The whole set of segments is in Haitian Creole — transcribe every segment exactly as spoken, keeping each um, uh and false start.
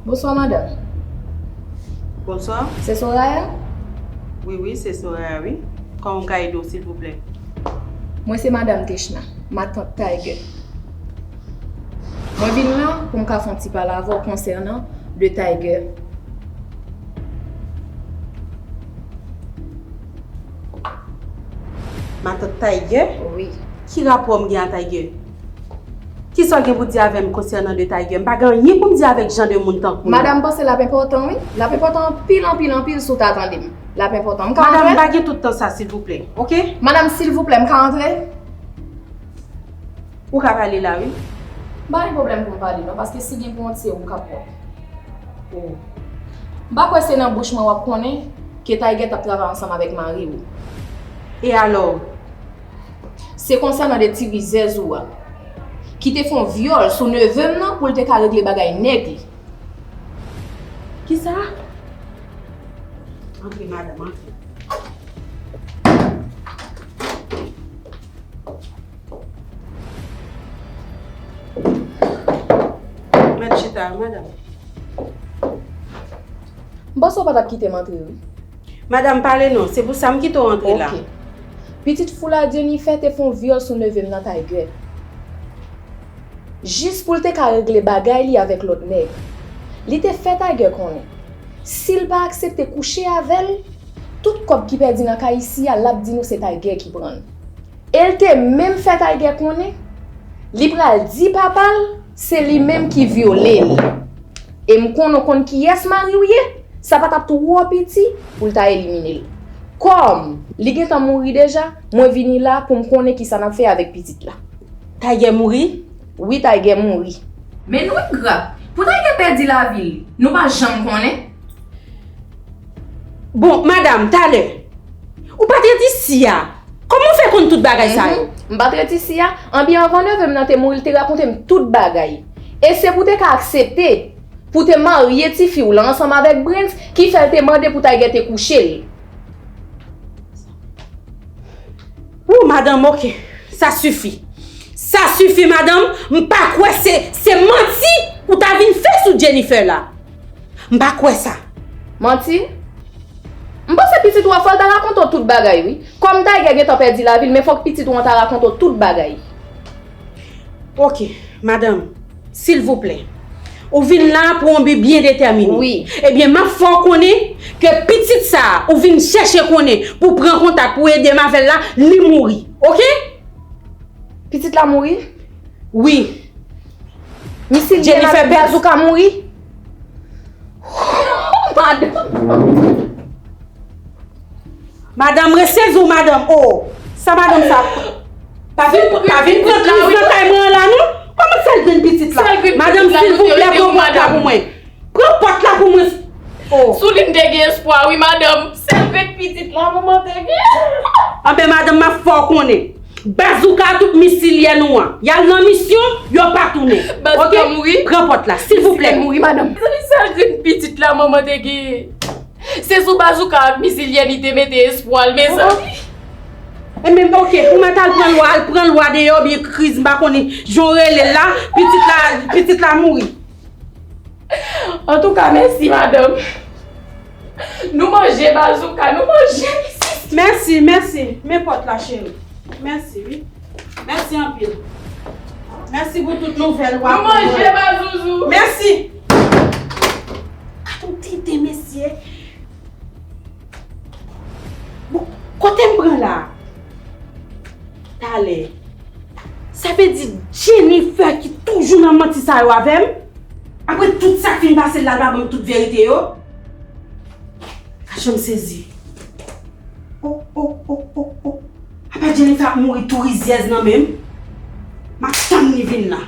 Bonswa, madanm. Bonswa. Se Soraya? Wi, wi, se Soraya, wi. Kòman m ka ede w, silvouplè? Mwen se madanm Techna, matant Tiger. Mwen vin la pou m ka fè yon ti pale avè w konsènan de Tiger. Matant Tiger? Wi. Ki rapò m gen a Tiger? Kisa w gen pou di avè m konsènan de Tiger? M pa gen anyen pou m di avèk jan de moun tankou l. Madanm, m panse l ap enpòtan, wi. L ap enpòtan anpil, anpil, anpil si w ta tande m. L ap enpòtan. M ka antre? Madanm, m pa gen tout tan sa, silvouplè. Oke? Madanm, silvouplè, m ka antre? Ou ka pale la, wi. M pa gen pwoblèm pou m pale, non, paske si gen pou wont, se ou k ap wont. Oh. M pa kwè se nan bouch mwen w ap konnen ke Tiger t ap travay ansanm avèk mari w. E alò? Se konsènan de ti rizèz ou a, ki te fè yon vyòl sou neve m nan pou l te ka regle bagay nèg li. Kisa? Antre, madanm, antre. Mèt chita, madanm. M panse w pa t ap kite m antre, wi. Madanm, pale non, se pou sa m kite w antre la. Oke. Pitit fou la, Jennifer, te fè yon vyòl sou neve m nan, Tiger. Jis pou l te ka regle bagay li avèk lòt nèg. Li te fè Tiger konnen, si l pa aksepte kouche avè l, tout kòb ki pèdi nan kay isi a, l ap di nou se Tiger ki pran l. E l te menm fè Tiger konnen, li pral di papa l se li menm ki vyole l. E m konnen w konn kiyès mari w ye, sa pa t ap twò piti pou l ta elimine l. Kòm li gentan mouri deja, mwen vini la pou m konnen kisa n ap fè avèk pitit la. Tiger mouri? Wi, Tiger mouri. Men nou engra! Pou Tiger pèdi lavi l, nou pa janm konnen. Bon, madanm, talè, ou pa t ret isi a. Kòman w fè konn tout bagay sa yo? Mhm. M pa t ret isi a. Anbyen anvan neve m nan te mouri, l te rakonte m tout bagay. E se pou te ka aksepte pou te marye tifi w la ansanm avèk Brens ki fè l te mande pou Tiger te kouche l. Ou, madanm, oke. Sa sifi. Sa sifi, madanm. M pa kwè se, se manti ou ta vin fè sou Jennifer la. M pa kwè sa. Manti? M panse pitit ou an fò l ta rakonte w tout bagay, wi. Kòm Tiger gentan pèdi lavi l, men fòk pitit ou an ta rakonte w tout bagay. Oke, madanm, silvouplè. Ou vin la pou yon bi byen detèmine. Wi. Ebyen, m ap fè w konnen ke pitit sa a, ou vin chèche konnen pou pran kontak, pou ede m avè l la, li mouri. Oke? Pitit la mouri? Wi. Misil Jennifer Bazooka mouri? Madanm. Madanm, resezi w, madanm. Oh, sa madanm sa? Pa vin, pa vin pran kriz nan kay mwen an la, non. Kòman sèl grenn pitit la? Madanm, silvouplè, pran pòt la pou mwen. Pran pòt la pou mwen. Oh. Sou li m te gen espwa, wi, madanm. Sèl grenn pitit la, manman te gen. Anben, madanm, m ap fè w konnen. Bazouka a, tout misil yè nou an, y al nan misyon, yo pa tounen. Bazouka mouri? Pran pòt la, silvouplè. Misil mouri, madanm. Mezanmi, sèl grenn pitit la manman te gen. Se sou bazouka ak misil yè li te mete espwa l, mezanmi. E menm, oke, ou mèt al pran lwa, al pran lwa deyò, byen kriz, m pa konnen jan w rele l la, pitit la, pitit la mouri. Antouka, mèsi, madanm. Nou manje bazouka, nou manje. Mèsi, mèsi. Men pòt la, cheri. Mèsi, wi. Mèsi anpil. Mèsi pou tout nouvèl ou aprann mwen. Nou manje bazouzou. Mèsi. Gad yon tenten, mesye. Bon, kote m pran la? Talè. Sa vle di Jennifer ki toujou nan manti sa yo avè m? Apre tout sa k fin pase l la, l pa ban m tout verite yo? Gad jan m sezi. Oh, oh, oh, oh, oh. Apa Jennifer ap mouri tou rizyèz nan men m? M ap tann li vin la.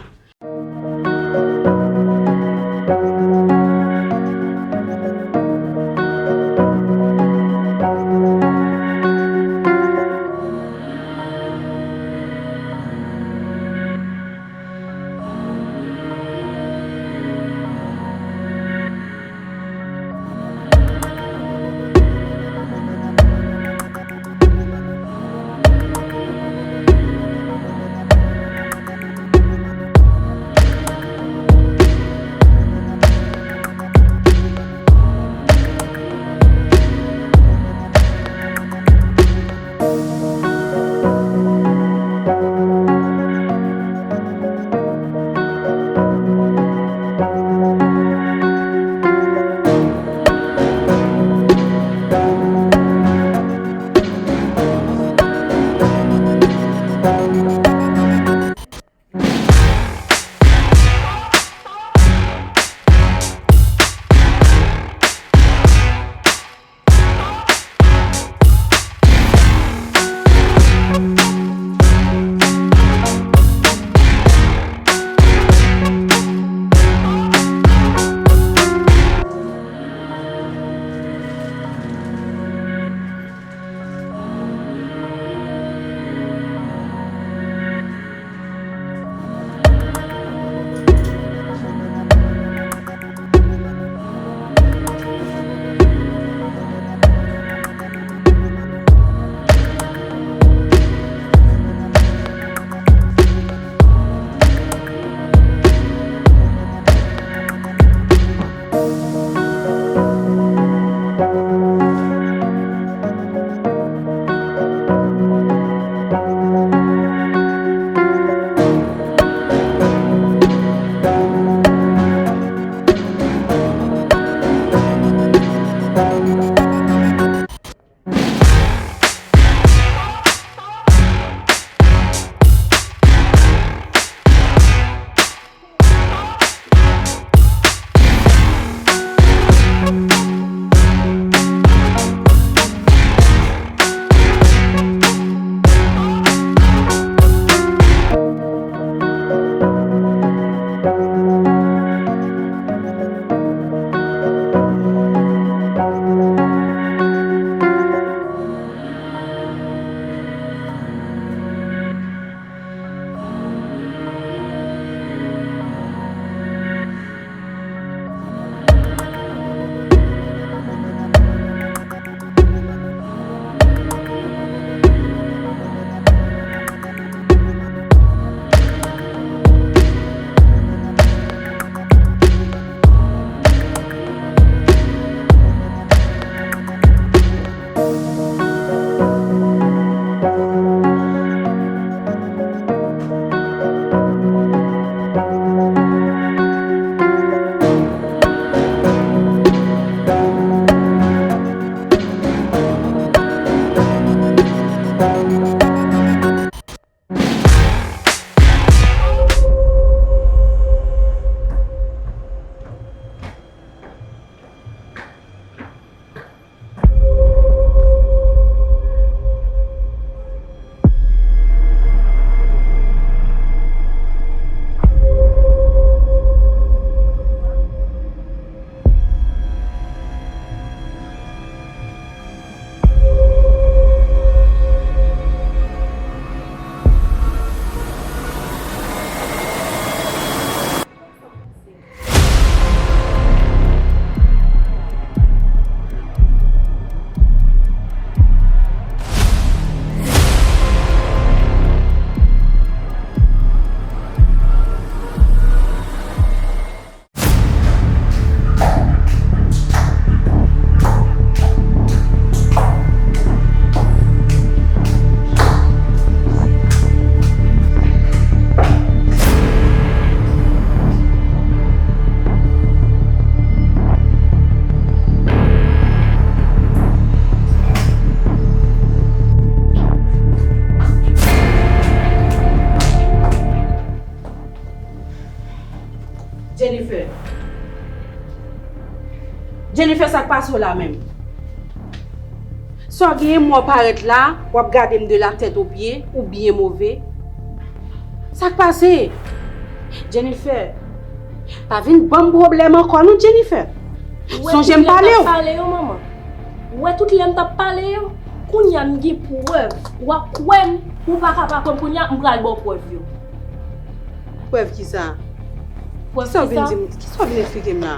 Jennifer. Jennifer, sa k pase w la menm? Sa w genyen, mwen w parèt la, w ap gade m de la tèt o pye, ou byen move. Sa k pase? Jennifer, pa vin ban m pwoblèm ankò non, Jennifer. Sonje m pale w. Ou wè tout lè m t ap pale yo, manman? Ou wè tout lè m t ap pale yo? Kounye a m gen prèv. W ap kwè m, ou pa ka pa kwè m. Kounye a m pral ba w prèv yo. Prèv ki sa? Prèv ki sa? Kisa w vin di m? Kisa w vin eksplike m la?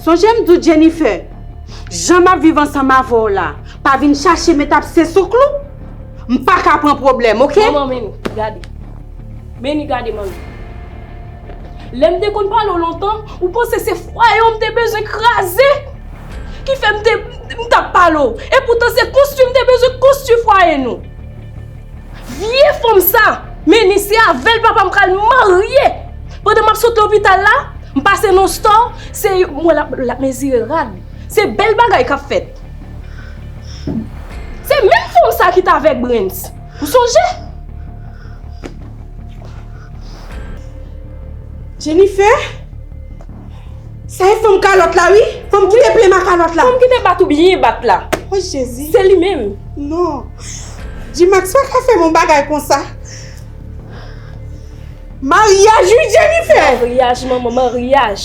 Sonje m di w, Jennifer, jan m ap viv ansanm avè w la, pa vin chache met abse sou klou. M pa ka pran pwoblèm, oke? Manman, men gade. Men gade, manmi. Lè m te konn pale w lontan, ou panse se fwaye w m te bezwen kraze. Ki fè m te, m t ap pale w. E poutan se konstwi m te bezwen konstwi fwaye nou. Vye fanm sa, men ni se avè l papa m pral marye. Pandan m ap sot lopital la, m pase nan stò, se mwen l ap, l ap mezire rad. Se bèl bagay k ap fèt. Se menm fanm sa ki t avèk Brens. Ou sonje? Jennifer? Sa e fanm kalòt la, wi. Fanm ki te plen ma kalòt la. Fanm ki te bat ou byen bat la. O Jezi. Se li menm. Non. G-Max pa ka fè m yon bagay konsa. Maryaj, wi, Jennifer. Maryaj, manman, maryaj.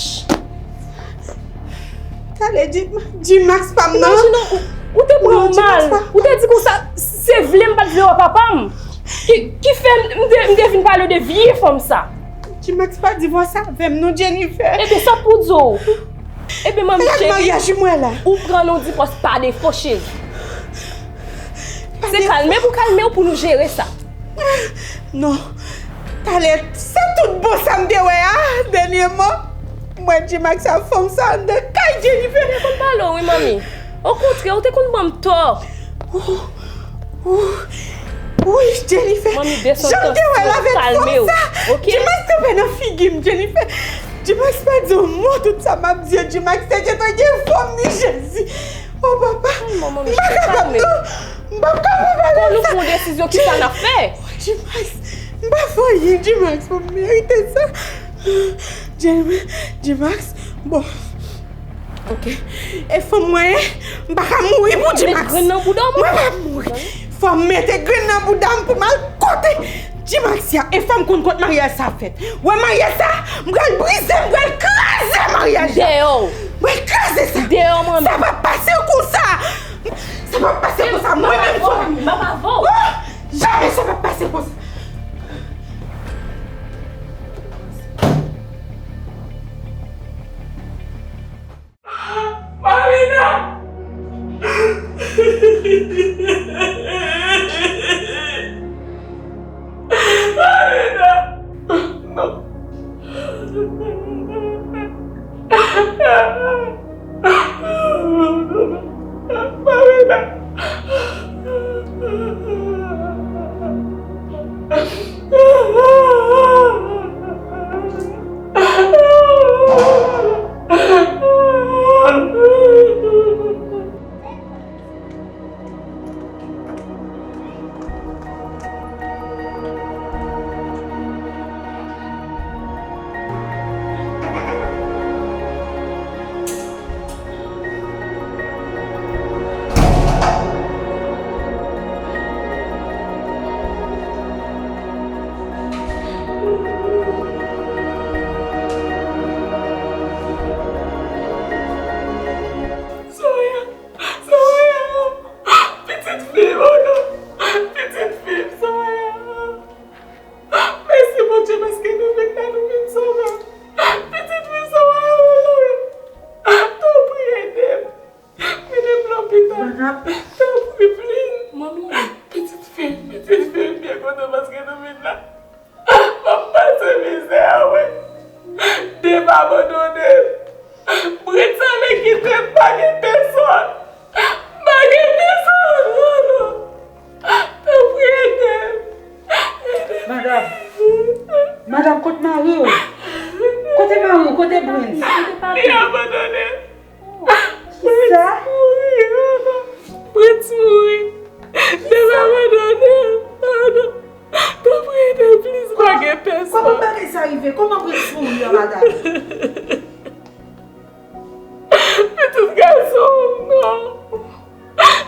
Talè, G-, G-Max pa m nan. Imajine w, ou te pran mal. Ou te di konsa, se vle m pa t vle wè papa m. Ki, ki fè m, m te, m te vin pale w de vye fanm sa. G-Max pa di vwa sa avè m non, Jennifer. Ebyen, sa pou di w. Ebyen, manmi cheri, maryaj mwen la. Ou pran yon divòs pa defo, cheri. Se kalme pou kalme w pou nou jere sa. Non. Talè, se tout bon sa m te wè a, dènyèman. Mwen, G-Max a fanm sa anndan kay Jennifer. Ou te konn pale w, wi, manmi. Okontrè, ou te konn ban m tò. Ou, ou, wi, Jennifer. Manmi, desann tansyon w, kalme w, oke? G-Max kanpe nan figi m, Jennifer. G-Max pa di yon mo tout sa m ap di yo. G-Max te gentan gen fanm ni, Jezi. O papa, m pa kapab non. M p ap kapab ale sa. Fò nou pran yon desizyon, kisa n ap fè? G-Max, m pa fè anyen, G-Max, pou m merite sa. G-, G-Max, bon. Ok. E fanm mwen ye, m pa ka mouri pou G-Max. Met grenn nan bouda w, mwen pa mouri. Fò m mete grenn nan bouda m pou m al kote G-Max ya. E fò m konn kot maryaj sa ap fèt. Wè maryaj sa, m pral brize, m pral kraze maryaj la. Dèyè w. M pral kraze sa. Dèyè w, manmi. Sa p ap pase konsa. Sa p ap pase konsa, mwen menm fanmi. M ap avè w. Oh, jamè sa p ap pase konsa. Marina! Marina! Non. Marina! Soraya, Soraya, pitit fi m, oh non, pitit fi m, Soraya. Mèsi Bondye paske nou vin la, nou vin sove m. Pitit fi Soraya, oh non, tanpri ede m. Mennen m lopital. Tanpri, plis. Manmi. Pitit fi, pitit fi, m byen kontan paske nou vin la. M ap pase mizè a, wi. Dev abandone m. Brens ale kite m, pa gen pèsòn. Pa gen pèsòn, non, non. Tanpri, ede m. Ede m. Madanm. Madanm, kot mari w? Kote mari w? Kote Brens? Li abandone m. Kisa? Brens mouri. Dev abandone m. Tanpri, ede m, plis, pa gen pèsòn. Kòman bagay sa Rive, kòman Brens mouri an, madanm? Pitit gason m non.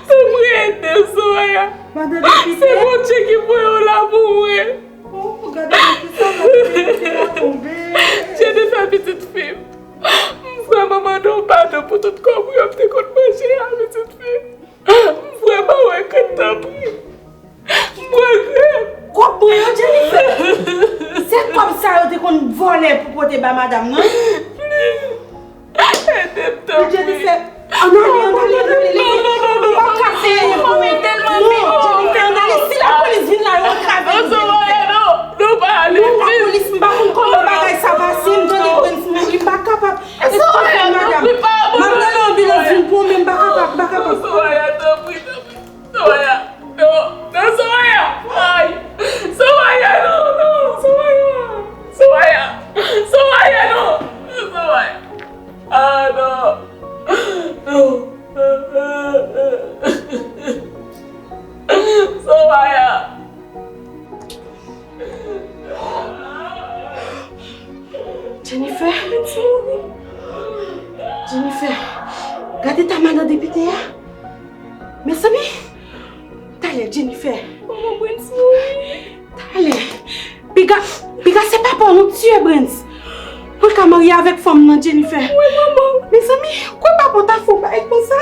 Tanpri ede m, Soraya. Madan depite. Se Bondye ki voye w la pou mwen. Oh, gade nan kisa madan depite la tonbe. Jennifer, pitit fi m. M vrèman mande w padon pou tout kòb ou yo m te konn manje a, pitit fi m. M vrèman regrèt, tanpri. M regrèt. Kòb mwen yo, Jennifer. Se kòb sa yo te konn vòlè pou pote ba madanm nan. Ede m, tanpri. Jennifer, ann ale, ann ale, ann ale. Non, non, non, non, non. Ou pa ka fè anyen pou mwen. Non, Jennifer, ann ale. Si lapolis vin la, yo antrave nou, Jennifer. Non, non, pa ale. Non, lapolis, m pa konn kòman bagay sa pase. M tande Brens mouri, m pa kapab. Eskize m, madanm. M ap rele anbilans vin pran w, men m pa kapab, m pa kapab. Soraya, tanpri, tanpri. Soraya, non, non, Soraya. Ay. Soraya, non, non, Soraya. Soraya. Soraya, non. Soraya. Ah, non. Non. Soraya. Jennifer. Jennifer. Gade ta madan depite a. Mezanmi. Talè, Jennifer. Manman Brens mouri. Talè. Piga, piga se papa w, nou tiye Brens. Pou l ka marye avèk fanm nan, Jennifer. Wi, manman. Mezanmi, kwè papa w ta fè w bagay konsa.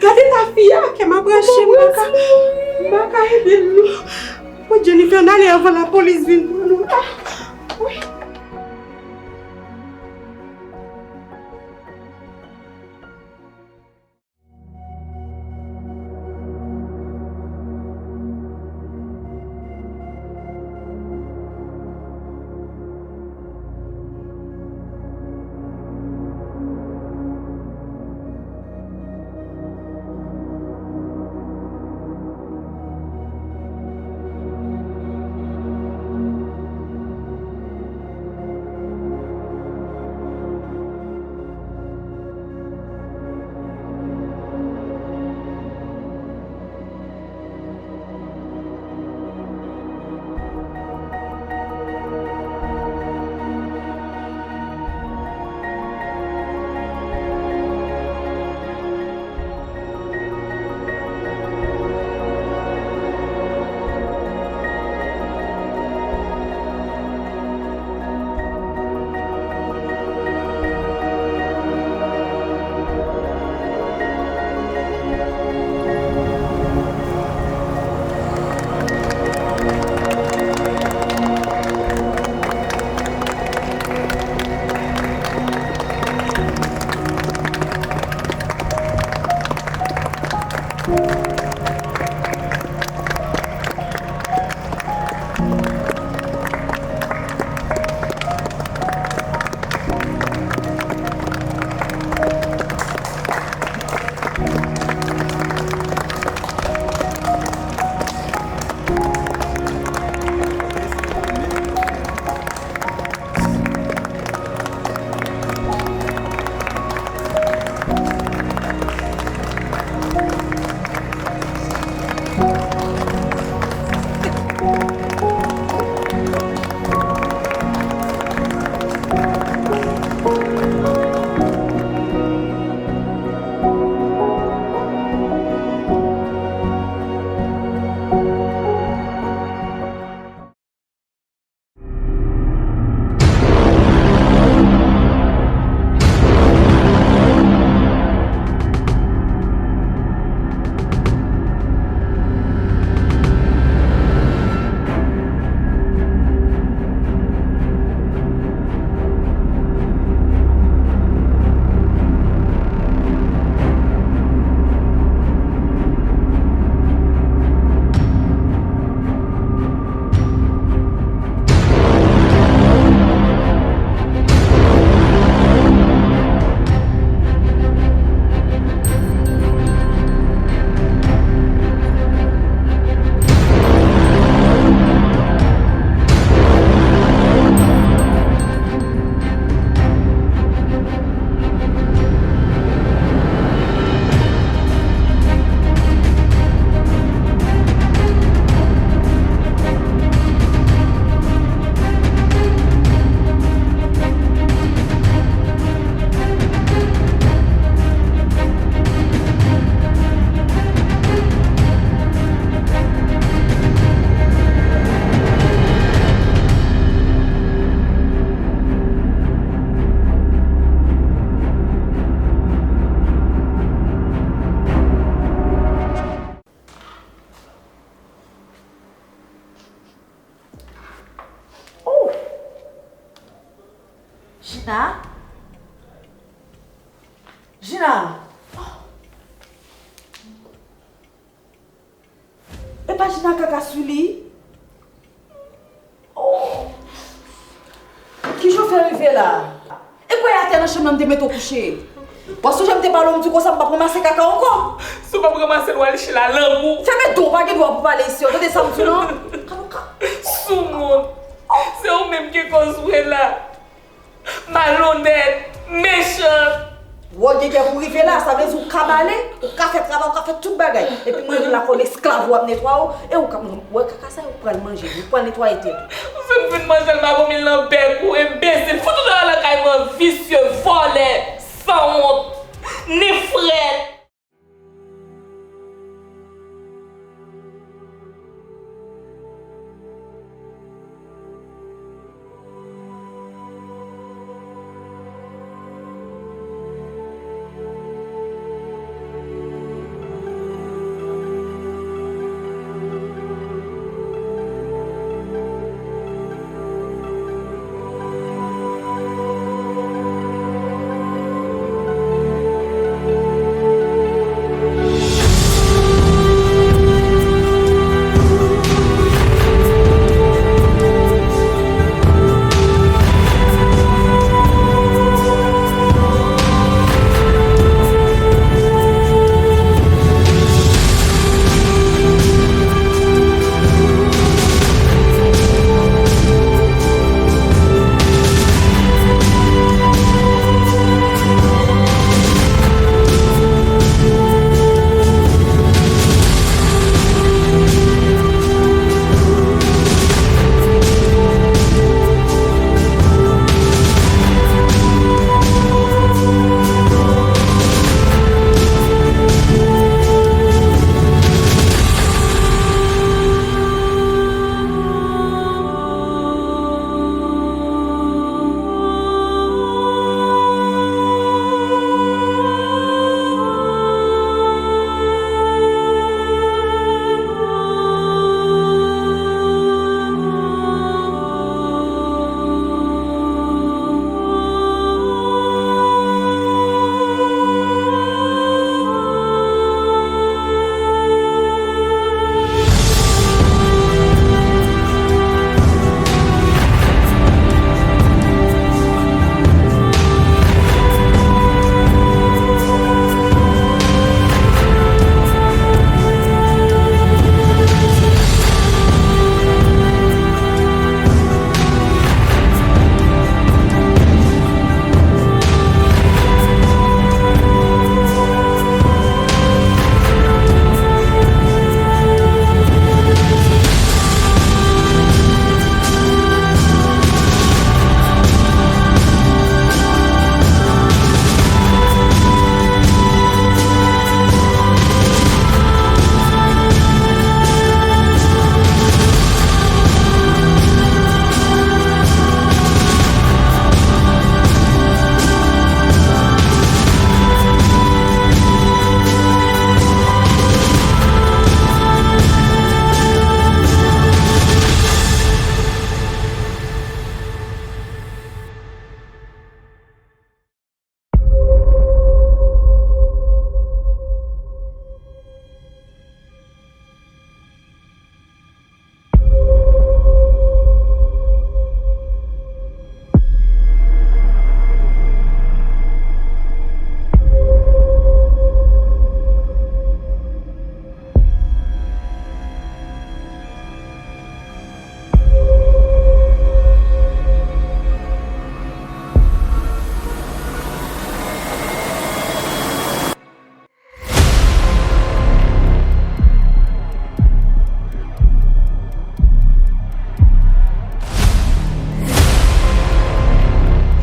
Gade ta fi a, kè m ap rache, m pa ka, m pa ka ede l non. Wi, Jennifer, n ale anvan lapolis vin pran nou. Ah, wi. Jina? Jina? E pa Jina kaka sou li? Oh! Kijan w fè rive la? E kwè atè nan chanm nan m te mete w kouche? W ap sonje m te pale w, m di w konsa m p ap ranmase kaka w ankò. Si w p ap ranmase l, w al chita langou. Fèmen do w, pa gen dwa pou pale isi, w tande sa m di w lan? Kaloka. Soumoun. Se ou menm ki koz w la. Malonèt, mechan. Wè w gen kè pou rive la, sa vle di w ka bale, ou ka fè travay, ou ka fè tout bagay. Epi mwen vin la kòm esklav ou ap netwaye w, e ou ka, wè kaka sa yo pral manje, ou pral netwaye tèt ou. Ou sot vin manje l, m a vomi l nan bèk ou, enbesil, fout ou dòyè lakay mwen, visye, vòlè, sanwont, nefrèt.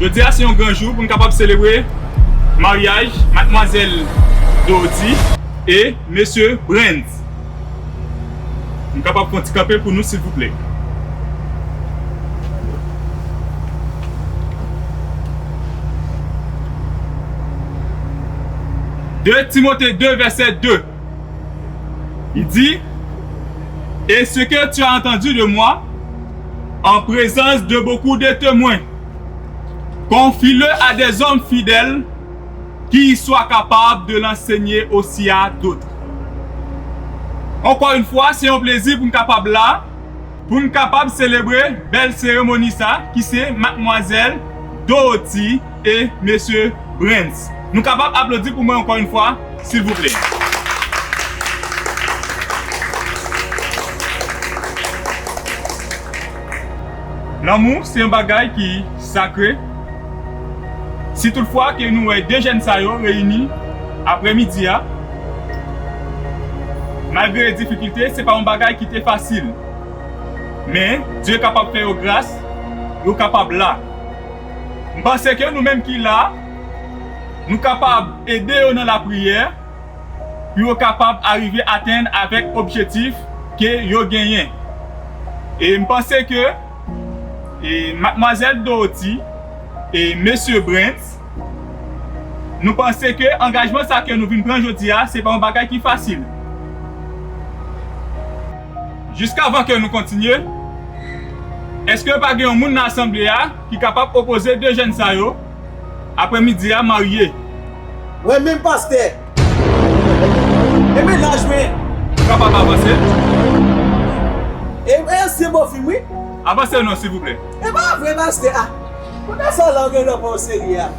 Jodi a se yon gran jou pou n kapab selebre maryaj madmwazèl Dody e mesye Brens. M kapab fè yon ti kanpe pou nou, silvouplè? De Timote de, vèsè de. Il dit, et ce que tu as entendu de moi en présence de beaucoup de témoins, Confie-le à des hommes fidèles qui soient capables de l'enseigner aussi à d'autres. Encore une fois, c'est un plaisir pour nous capables là, pou n kapab selebre bèl seremoni sa ki se Madmwazèl Dorothy e Mesye Brens. Nou kapab aplodi pou mwen ankò yon fwa, silvouplè. Lanmou se yon bagay ki sakre. Si toutfwa ke nou wè de jèn sa yo reyini aprèmidi a, malgre difikilte, se pa yon bagay ki te fasil. Men, Dye kapab fè yo gras, yo kapab la. M panse ke nou menm ki la, nou kapab ede yo nan lapriyè, pou yo kapab arive atenn avèk objektif ke yo genyen. E m panse ke, e, Madmwazèl Dorothy e Mesye Brens, nou panse ke angajman sa ke nou vin pran jodi a, se pa yon bagay ki fasil. Jiskavan ke nou kontinye, èske pa gen yon moun nan asanble a ki kapab opoze de jèn sa yo aprèmidi a marye? Mwen menm, pastè. E mennaj mwen. Ou kapab avanse? E, e ansyen bòfi m, wi. Avanse non, silvouplè. E pa vre, pastè. A, kote sa la ou gen lè pran w serye a?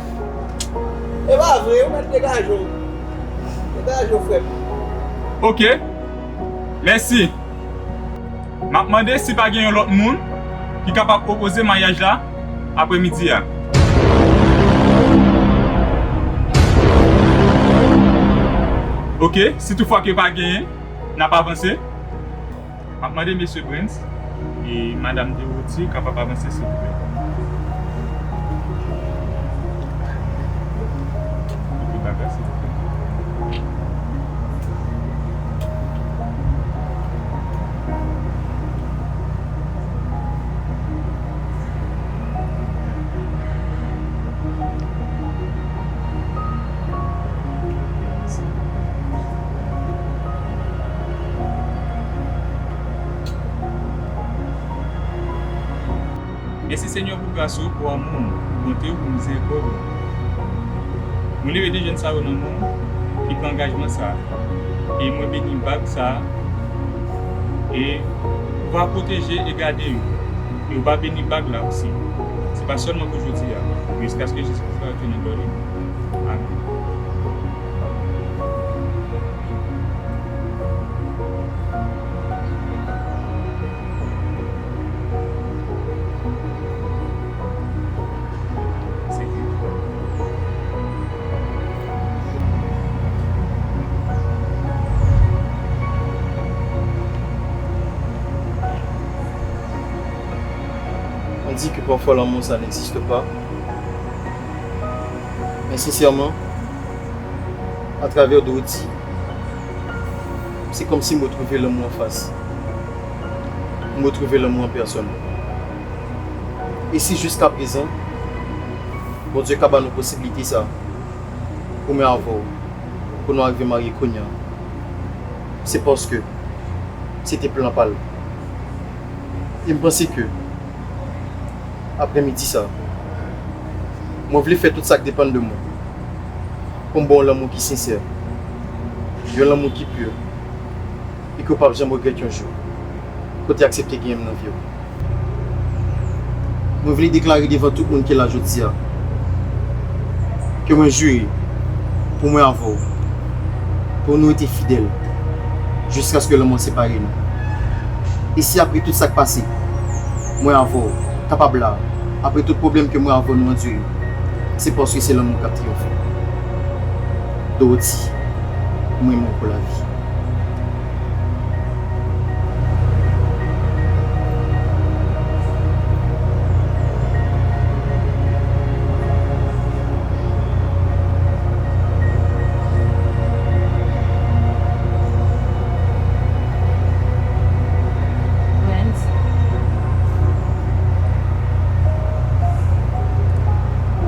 E pa vre, ou mèt degaje w. Degaje w, frè m. Oke. Mèsi. M ap mande si pa gen yon lòt moun ki kapab pwopoze maryaj la aprèmidi a. Oke, si toutfwa ke pa genyen, n ap avanse. M ap mande mesye Brens e madam Dorothy kapab avanse, silvouplè. Epi bagay, silvouplè. Mèsi, Senyè, pou gras ou, pou amou w, pou bonte w, pou mizerikòd ou. Mwen leve de jèn sa yo nan men w ki pran angajman sa a. E mwen beni bag sa a. E ou va pwoteje e gade yo. E ou va beni bag la osi. Se pa sèlman pou jodi a, men jiskaske Jezi Kris va retounen glwa li. Amen. On dit que parfois l'amour ça n'existe pas. Men sensèman, atravè Dorothy, se kòmsi m retwouve lanmou anfas. M retwouve lanmou an pèsòn. E si jiskaprezan, Bondye ka ba nou posiblite sa, pou mwen avè w, pou nou arive marye kounye a, se paske se te plan pa l. E m panse ke, aprèmidi sa, mwen vle fè tout sa k depann de mwen pou m ba w lanmou ki sensè, yon lanmou ki pi, e ke w p ap janm regrèt yon jou ke w te aksepte genyen m nan vi w. Mwen vle deklare devan tout moun ki la jodi a ke mwen jire pou mwen avè w, pou nou rete fidèl jiskaske lanmò separe nou. E si apre tout sa k pase, mwen avè w kapab la, apre tout pwoblèm ke mwen avè w nou andire, se paske se lanmou k ap triyonfe. Dorothy, mwen renmen w pou lavi. Brens,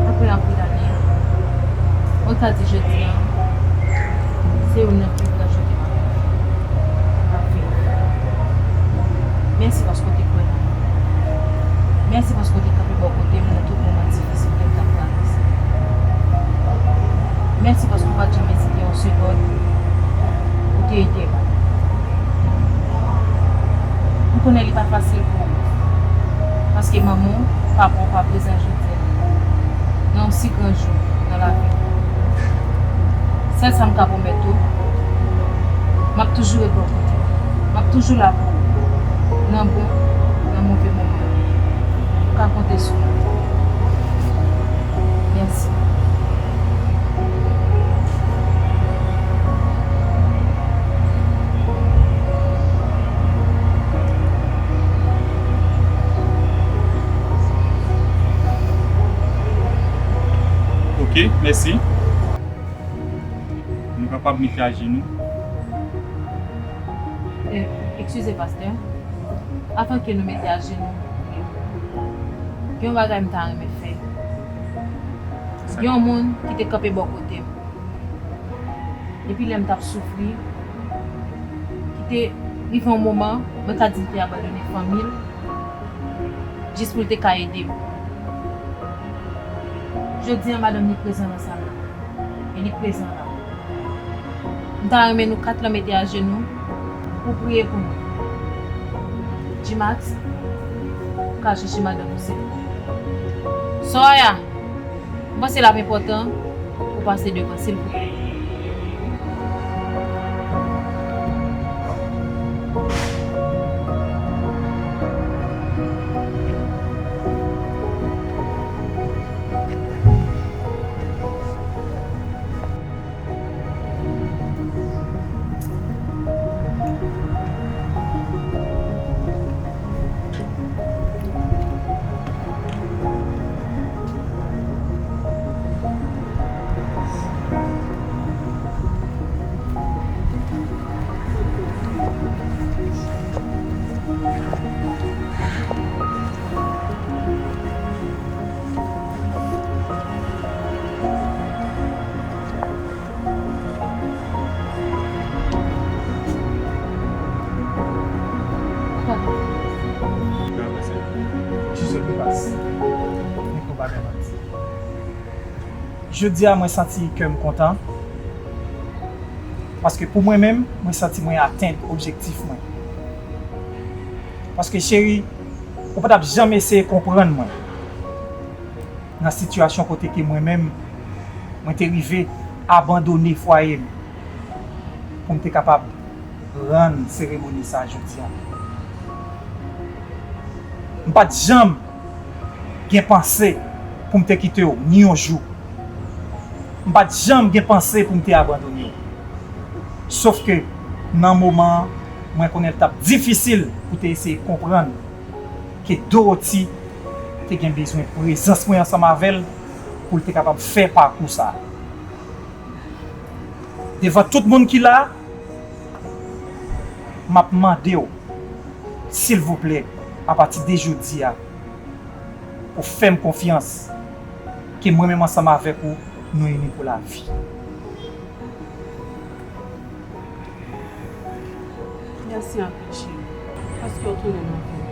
apre anpil ane, mwen ka di jodi a, se youn nan pi gran jou ke m ap viv. Mèsi paske w te kwè nan mwen. Mèsi paske w te kanpe bò kote m nan tout moman difisil ke m t ap pi gran jou nan lavi w. Sèl sa m ka pwomèt ou, m ap toujou ret bò kote w. M ap toujou la pou ou, nan bon, nan move moman. Ou ka konte sou mwen. Mèsi. Ok, mèsi. Nou kapab mete ajenou. Eh, eskize, pastè. Avan ke nou mete ajenou, gen yon bagay m ta renmen fè. Gen yon moun ki te kanpe bò kote m. Depi lè m t ap soufri, ki te rive yon moman, mwen ka di l te abandone fanmi l, jis pou l te ka ede m. Jodi a, madanm li prezan nan sal la. E li prezan la. M ta renmen nou kat la mete ajenou pou priye pou nou. G-Max, ou ka chèche madanm ou, silvouplè. Soraya, m panse l ap enpòtan pou pase devan, silvouplè. Jodi a, mwen santi kè m kontan. Paske pou mwen menm, mwen santi mwen atenn objektif mwen. Paske, cheri, ou pa t ap janm eseye konprann mwen nan sitiyasyon kote ke mwen menm, mwen te rive abandone fwaye m pou m te kapab rann seremoni sa a jodi a. M pa t janm gen panse pou m te kite w ni yon jou. M pa t janm gen panse pou m te abandone w. Sof ke nan moman an, mwen konnen l t ap difisil pou te eseye konprann ke Dorothy te gen bezwen prezans mwen ansanm avè l pou l te kapab fè pakou sa a. Devan tout moun ki la, m ap mande w, silvouplè, apati de jodi a, pou fè m konfyans ke mwen menm ansanm avèk ou, nou ini pou lavi. Mèsi anpil, cheri, paske w tounen nan vi m.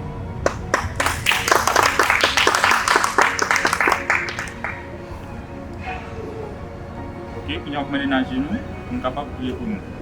Ok, kounye a w ap mande n ajenou pou n kapab priye pou nou.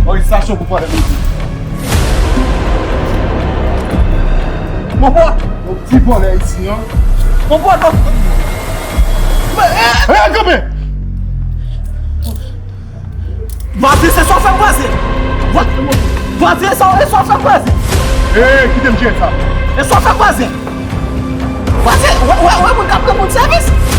Oy, sa cho pou pale midi. Mon pwa! Yon ti vòlè isi, non? Mon pwa, non! Hey, kanpe! Vwazin, se sa w fè vwazin! Vwa-, vwazin, e sa, e sa w fè vwazin! Hey, kite m jere sa! E sa w fè vwazin! Vwazin, wè, wè, wè moun k ap rann moun sèvis!